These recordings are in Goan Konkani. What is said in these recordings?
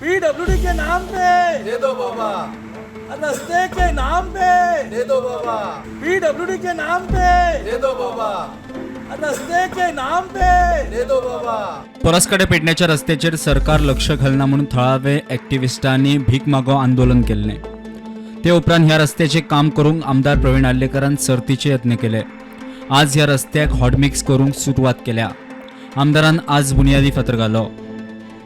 पीडब्ल्यूडी के नाम पे दे दो बाबा। रस्ते के नाम पे दे दो बाबा। पीडब्ल्यूडी के नाम पे दे दो बाबा। रस्ते के नाम पे दे दो बाबा। परसकडे पेडण्याच्या रस्त्याचेर सरकार लक्ष घालना म्हणून थळावे एक्टिविस्टांनी भीक मागो आंदोलन केल्लें. ते उपरांत ह्या रस्त्याचें काम करूंक आमदार प्रवीण आर्लेकरान सर्तीचे यत्न केले. आज ह्या रस्त्याक हॉटमिक्स करूंक सुरवात केल्या. आमदारान आज बुनियादी फातर घालो.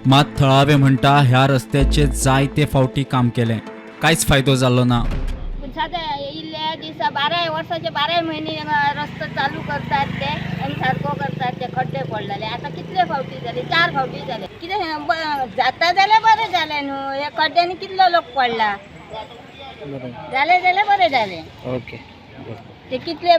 मात थळावे म्हणटा, ह्या रस्त्याचें जायते फावटी काम केलें, कांयच फायदो जालो ना. पूण सदां इल्ल्या दिसा बाराय वर्साचे बाराय म्हयने रस्तो चालू करतात ते आनी सारको करतात ते. खड्डे पडलेले आतां कितले फावटी जाले? चार फावटी जाले. कितें जाता जाल्यार बरें जालें न्हू. हे खड्ड्यांनी कितलो लोक पडला. जालें जाल्यार बरें जालें. ओके. ते कितले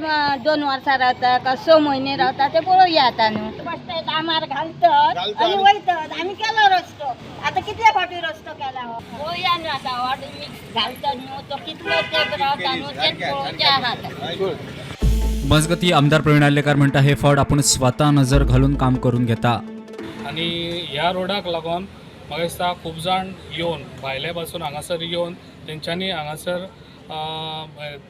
2 वर्सां रावता का 6 म्हयने रावता ते पळोवया आतां न्हू. बसतात कामार घालतात आनी वयतात. आमी केलो रस्तो, आतां कितले फावटी रस्तो केला हो. पळोवया न्हू आतां हॉट मिक्स घालतात न्हू, तो कितलो तेप रावता न्हू तेच पळोवचें आहा आतां. मजगती, आमदार प्रवीण आर्लेकर म्हणटा, हे फावट आपूण स्वता नजर घालून काम करून घेता. आनी ह्या रोडाक लागून म्हाका दिसता खूब जाण येवन भायले पासून हांगासर येवन तेंच्यांनी हांगासर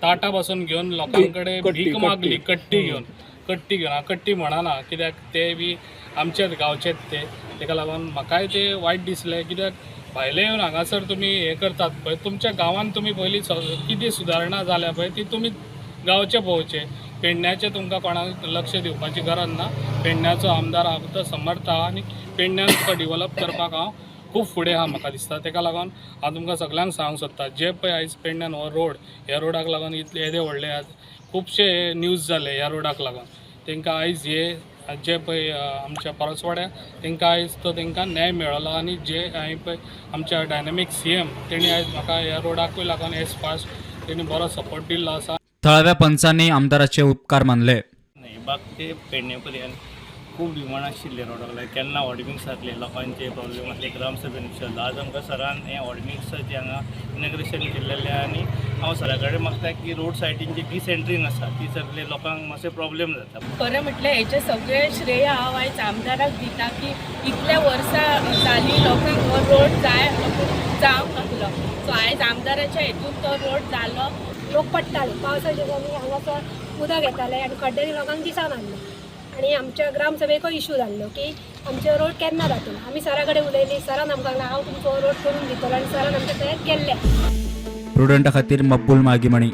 ताटां पासून घेवन लोकां कडेन भीक मागली, कट्टी घेवन, कट्टी घेवन. हांव कट्टी म्हणना कित्याक ते बी आमचेच गांवचेच ते. तेका लागून म्हाकाय ते वायट दिसलें, कित्याक भायले येवन हांगासर तुमी हें करतात पळय, तुमच्या गांवांत तुमी पयलीं कितें सुदारणा जाल्या पळय ती तुमी गांवचे पळोवचें. पेडण्याचें तुमकां कोणाक लक्ष दिवपाची गरज ना. पेडण्याचो आमदार हांव तो समर्थ आहा आनी पेडण्यान तुका डिवलप करपाक हांव खूब फुडें आहा म्हाका दिसता. तेका लागून हांव तुमकां सगल्यांक सांगूंक सोदता, जे पळय आयज पेडण्यान हो रोड, ह्या रोडाक लागून इतले येदे व्हडले आज खुबशे न्यूज जाले ह्या रोडाक लागून, तांकां आयज हे जे पळय आमच्या परसवाड्या तांकां आयज तो तांकां न्याय मेळ्ळो. आनी जे हांवें पळय आमच्या डायनामीक सीएम तेणी आयज म्हाका ह्या रोडाकूय लागून एज फास्ट तेणी बरो सपोर्ट दिल्लो आसा. थळाव्या पंचांनी आमदाराचे उपकार मानले. बाग ते पेडणे पर्यंत खूब डिमांड आशिल्ले रोडाक लागून. केन्ना हॉटमिक्स जातले, लोकांचे प्रॉब्लेम आसले. ग्रामसभेन विचारलो. आज आमकां सरान हें हॉटमिक्साचें हांगा इनॉग्रेशन केल्लेलें. आनी हांव सरा कडेन मागता की रोड सायडीन जी डिसेंट्रींग आसा ती सगळे लोकांक मातशें प्रॉब्लेम जाता. खरें म्हटल्यार हेचें सगळें श्रेय हांव आयज आमदाराक दिता की इतल्या वर्सां जालीं लोकांक हो रोड जाय आसलो पूण जावंक नासलो. सो आयज आमदाराच्या हेतून तो रोड जालो. लोक पडटाले. पावसाच्या दिसांनी हांगासर उदक येतालें आनी खड्ड्यांनी लोकांक दिसनासलें. आनी आमच्या ग्रामसभेकूय इशू जाल्लो की आमचे रोड केन्ना जातलो. आमी सरा कडेन उलयलीं. सरान आमकां सांगलें, हांव तुमचो रोड करून दितलो आनी सरान आमचें तयार केल्लें. प्रुडंटा खातीर मकबूल मागीमणी.